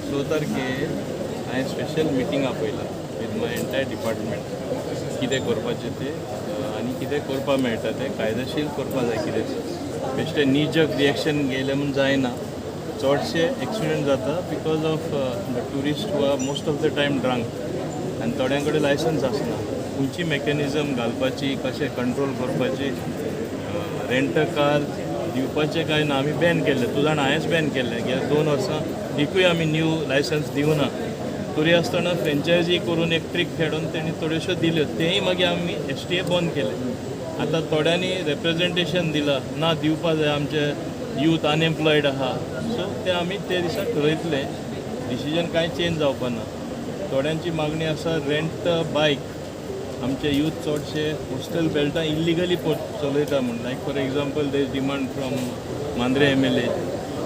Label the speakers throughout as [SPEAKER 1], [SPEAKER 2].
[SPEAKER 1] स तारखेर हांवें स्पेशल मिटींग आपयला विथ my entire department, कितें करपाचें तें आनी कितें करपाक मेळटा तें कायदेशीर करपा जाय. कितें बेश्टें नी जर्क रिएक्शन घेयलें म्हूण जायना. चडशे एक्सिडंट जाता because of the tourist who are most of the time drunk आनी थोड्यां कडेन लायसन्स आसना. खंयची मॅकॅनिजम घालपाची, कशें कंट्रोल करपाची, रेंट कार दिवपाचें काय ना, आमी बॅन केल्लें. तूं जाणा, हांवेंच बॅन केल्लें. कित्याक 2 वर्सां एकूय आमी न्यू लायसन्स दिवना. तरी आसतना फ्रेंचायजी करून एक ट्रीक खेळून तेणी थोड्योश्यो दिल्यो. तेंय मागीर आमी एसटीए बंद केलें. आतां थोड्यांनी रेप्रेजेंटेशन दिलां, ना दिवपा जाय, आमचे यूथ अनएम्प्लॉयड आहा. सो ते आमी ते दिसा ठरयतले. डिसिजन कांय चेंज जावपा ना. थोड्यांची मागणी आसा, रेंट बायक. आमचे यूथ चडशे कोस्टल बेल्टां इल्लिगली चलयता म्हूण. Like, for example, there demand from Mandrem MLA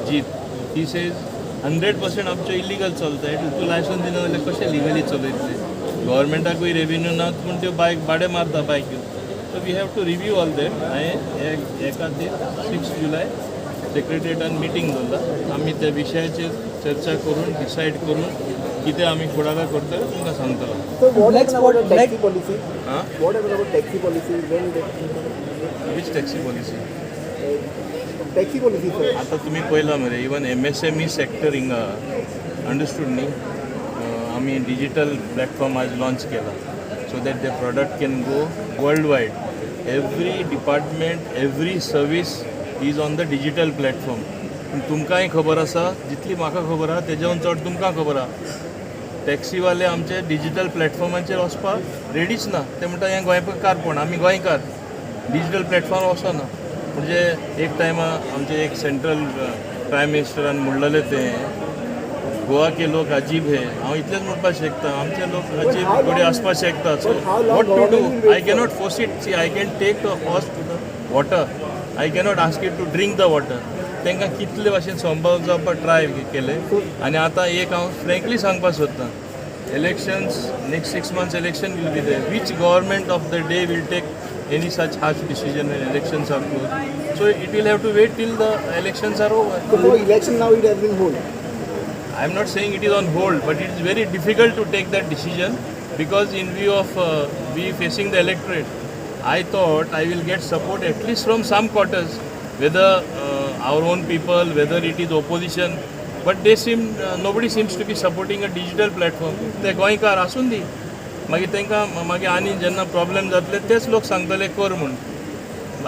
[SPEAKER 1] Jeet. He says 100% आमचे इल्लिगल चलता. तूं लायसन्स दिना जाल्यार कशें लिगली चलयतले? गव्हर्मेंटाकूय रेवेन्यू ना पूण त्यो बायक भाडें मारता बायक्यो. So we have to review all that. हांवें हे खातीर 6 जुलय सेक्रेटरिएटान मिटींग दवरला. आमी त्या विशयाचेर चर्चा करून, डिसायड करून कितें आमी फुडाराक करतले, तुमकां सांगतलो.
[SPEAKER 2] So what
[SPEAKER 3] Black
[SPEAKER 2] happened about
[SPEAKER 3] spot-
[SPEAKER 2] the taxi policy?
[SPEAKER 1] हां.
[SPEAKER 2] What happened about taxi policy? When the
[SPEAKER 1] Which taxi policy?
[SPEAKER 2] Taxi policy, sir.
[SPEAKER 1] आता तुमी पळयला मरे, इवन एमएसएमई सेक्टर हिंगा, अंडरस्टूड न्ही? आमी डिजिटल प्लॅटफॉर्म आज लॉन्च केला so that the product can go world wide. Every department, every service is on the digital platform. पूण तुमकांय खबर आसा, जितली म्हाका खबर आहा तेज्याहून चड तुमकां खबर आहा, टॅक्सीवाले आमचे डिजिटल प्लॅटफॉर्माचेर वचपाक रेडीच ना. ते म्हणटा, हें गोंयकारपण, आमी गोंयकार, डिजिटल प्लॅटफॉर्म वचना. म्हणजे एक टायमा आमचे एक सेंट्रल प्रायम मिनिस्टरान म्हणलेलें तें, "गोवा के लोग अजीब है." हांव इतलेंच म्हणपाक शकता, आमचे लोक अजीब घडये आसपाक शकता. So what to do? I cannot force it. C, I can take a horse to the water, I cannot ask it to drink the water. तांकां कितले भाशेन समजावपाक जावपाक ट्राय केलें. आनी आतां एक हांव फ्रेंकली सांगपाक सोदतां, elections, next 6 months election will be there. Which government of the day will take any such harsh decision when elections are close? So it will have to wait till the elections are over.
[SPEAKER 2] So for election now it has been hold.
[SPEAKER 1] I am not saying it is on hold, but it is very difficult to take that decision because in view of we facing the electorate, I thought I will get support at least from some quarters, whether our own people, whether it is opposition, but they seem nobody seems to be supporting a digital platform. ते गोंयकार आसून दी, मागीर तांकां मागीर आनी जेन्ना problem जातले, तेच लोक सांगतले कर म्हूण.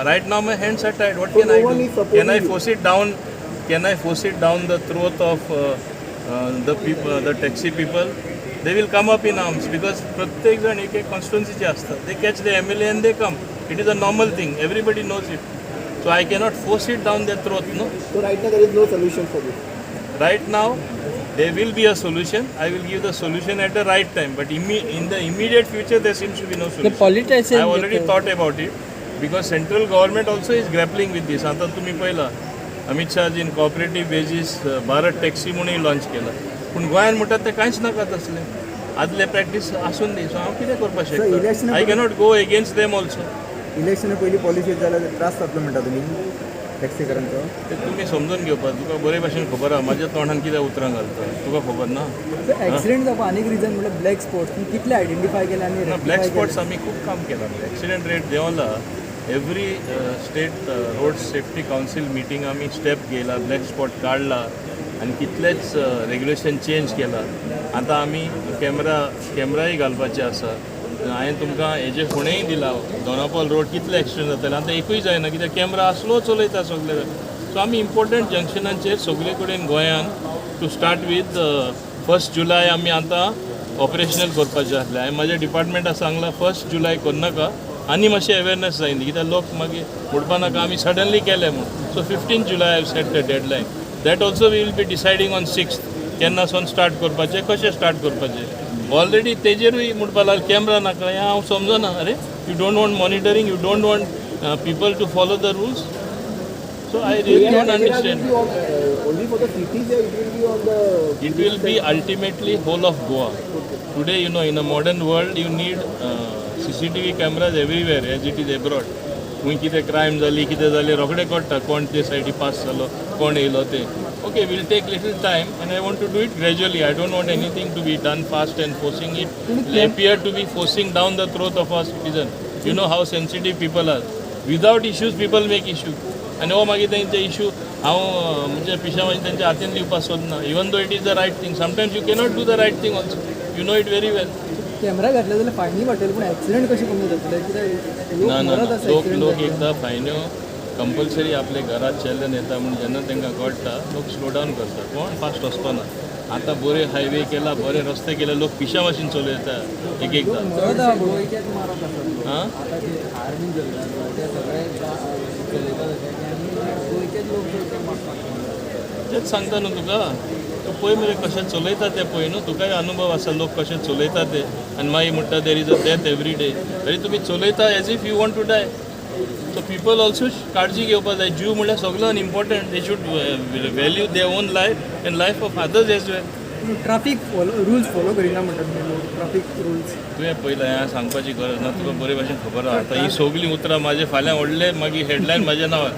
[SPEAKER 1] Right now my hands are tied. What
[SPEAKER 2] So
[SPEAKER 1] can
[SPEAKER 2] no
[SPEAKER 1] I
[SPEAKER 2] one
[SPEAKER 1] do?
[SPEAKER 2] Is supporting
[SPEAKER 1] Can I
[SPEAKER 2] you?
[SPEAKER 1] Force it down? Can I force it down the throat of the people, the taxi people? They will come up in arms because प्रत्येक जण एक एक कॉन्स्टिट्युन्सीचे असतात. They catch the MLA and they come. It is a normal thing, everybody knows it. So I cannot force it down the throat, no.
[SPEAKER 2] So right now there is no solution for this.
[SPEAKER 1] Right now there will be a solution. I will give the solution at the right time, but in the immediate future there seems to be no
[SPEAKER 3] The
[SPEAKER 1] solution.
[SPEAKER 3] Politicians.
[SPEAKER 1] I have already thought about it because central government also is grappling with this. आता तुम्ही पळयला, अमित शहाजीन cooperative basis Bharat taxi म्हणून launch केला, पूण गोंयान म्हणटात ते कांयच नाका, तसलें आदले प्रॅक्टीस आसून दी. सो हांव कितें करपाक शकता?
[SPEAKER 4] Election
[SPEAKER 1] I cannot go against them also.
[SPEAKER 4] इलेक्शना पयलीं पॉलिसी जाल्यार त्रास जातलो म्हणटा तुमी टॅक्सीकारांचो?
[SPEAKER 1] ते तुमी समजून घेवपाक. तुका बरे भाशेन खबर आहा, म्हाज्या तोंडान कितें उतरां घालता, तुका खबर ना.
[SPEAKER 3] ऍक्सिडेंट जावपा आनीक रिजन म्हळ्यार ब्लॅक स्पॉट्स. तुम्ही कितले आयडेंटिफाय केले आनी
[SPEAKER 1] ना, ब्लॅक स्पॉट्स आमी खूब काम केलां. एक्सिडंट रेट देंवला. Every State Road Safety Council meeting आमी स्टेप घेयला, ब्लॅक स्पॉट काडला आनी कितलेच रेग्युलेशन चेंज केला. आतां आमी कॅमराय घालपाचे आसा. हांवें तुमकां हेजे फुडेंय दिला, दोनापावल रोड कितले एक्सिडंट जाताले, आतां एकूय जायना, कित्याक कॅमरा आसलो चलयता सगळे. सो आमी इम्पॉर्टंट जंक्शनांचेर सगळे कडेन गोंयान, to start with 1 July आमी आतां ऑपरेशनल करपाचें आसलें. हांवें म्हाज्या डिपार्टमेंटाक सांगलां, 1 जुलय करनाका, आनी मातशें अवेरनस जायना, कित्याक लोक मागीर म्हणपा नाका आमी सडनली केलें म्हूण. So 15 July I set the deadline. That also we will be deciding on 6th, केन्ना सावन स्टार्ट करपाचें, कशें स्टार्ट करपाचें. ऑलरेडी तेजेरूय म्हणपा लागले कॅमरा नाका. हें हांव समजना. अरे, you don't want monitoring? You don't want people to follow the rules? So I really don't
[SPEAKER 2] Camera will
[SPEAKER 1] understand.
[SPEAKER 2] Be on, only for the cities or it will be on the
[SPEAKER 1] It will be ultimately whole of Goa. Today, in a modern world, you need CCTV cameras everywhere as it is abroad. खंय कितें crime जाली, कितें जालें, रोखडें कळटा कोण ते सायडी पास जालो, कोण येयलो ते. Okay, we'll take little time and I want to do it gradually. I don't want anything to be done fast and forcing it, appear to be forcing down the throat of our citizen. You know how sensitive people are. Without issues people make issue. आनी हो मागीर तेंचे issue हांव म्हणजे पिशा मागीर तेंच्या हातीन दिवपाक सोदना, even though it is the right thing. Sometimes you cannot do the right thing also, you know it very well.
[SPEAKER 3] Camera घातले जाल्यार फायनी वाडटले, पूण एक्सिडंट कशें कमी जातले? कित्याक लोक
[SPEAKER 1] ना ना
[SPEAKER 3] मरत
[SPEAKER 1] ना
[SPEAKER 3] आसा
[SPEAKER 1] लोक
[SPEAKER 3] एक्सिडंट
[SPEAKER 1] लोक
[SPEAKER 3] जाल्ले.
[SPEAKER 1] एकदां फायन्यो कंपल्सरी आपले घरात चेल्ल्यान येता म्हूण जेन्ना तांकां कळटा, लोक स्लो डावन करता. कोण फास्ट वचपाना. आतां बरे हायवे केला, बरे रस्ते केले, लोक पिशा भाशेन चलयता एक एकदां.
[SPEAKER 3] मरत आहा भोव.
[SPEAKER 5] गोंयचेच मारत आसात लोक.
[SPEAKER 1] हां.
[SPEAKER 5] आतां जे आर्मी चलयतात ते सगळे चलयतात अशें की आनी गोंयचेच लोक चडशे मारतात.
[SPEAKER 1] तेच सांगता न्हू तुका, तूं पळय मरे कशें चलयता तें पळय न्हू, तुकाय अनुभव आसा लोक कशें चलयता ते. आनी मागीर म्हणटा there is a death every day. तरी तुमी चलयता as if you want to die. So people also काळजी घेवपा जाय. जीव म्हणल्यार सगळो important. They should value their own life and life of others as well.
[SPEAKER 3] Traffic follow rules follow करिना म्हणटात तुमी लोक, ट्राफीक रुल्स.
[SPEAKER 1] तुवें पयलें हें सांगपाची गरज ना, तुका बरे भशेन खबर आहा. आतां ही सगळीं उतरां म्हाजे फाल्यां व्हडले मागीर हेडलायन म्हाज्या नांवार.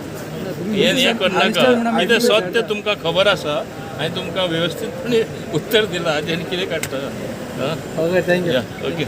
[SPEAKER 1] हें हें करनाका. कितें सत तें तुमकां खबर आसा आनी तुमकां वेवस्थीतपणे उत्तर दिलां. हाजें आनी कितें काडटा?
[SPEAKER 3] Okay, thank you.
[SPEAKER 1] Okay.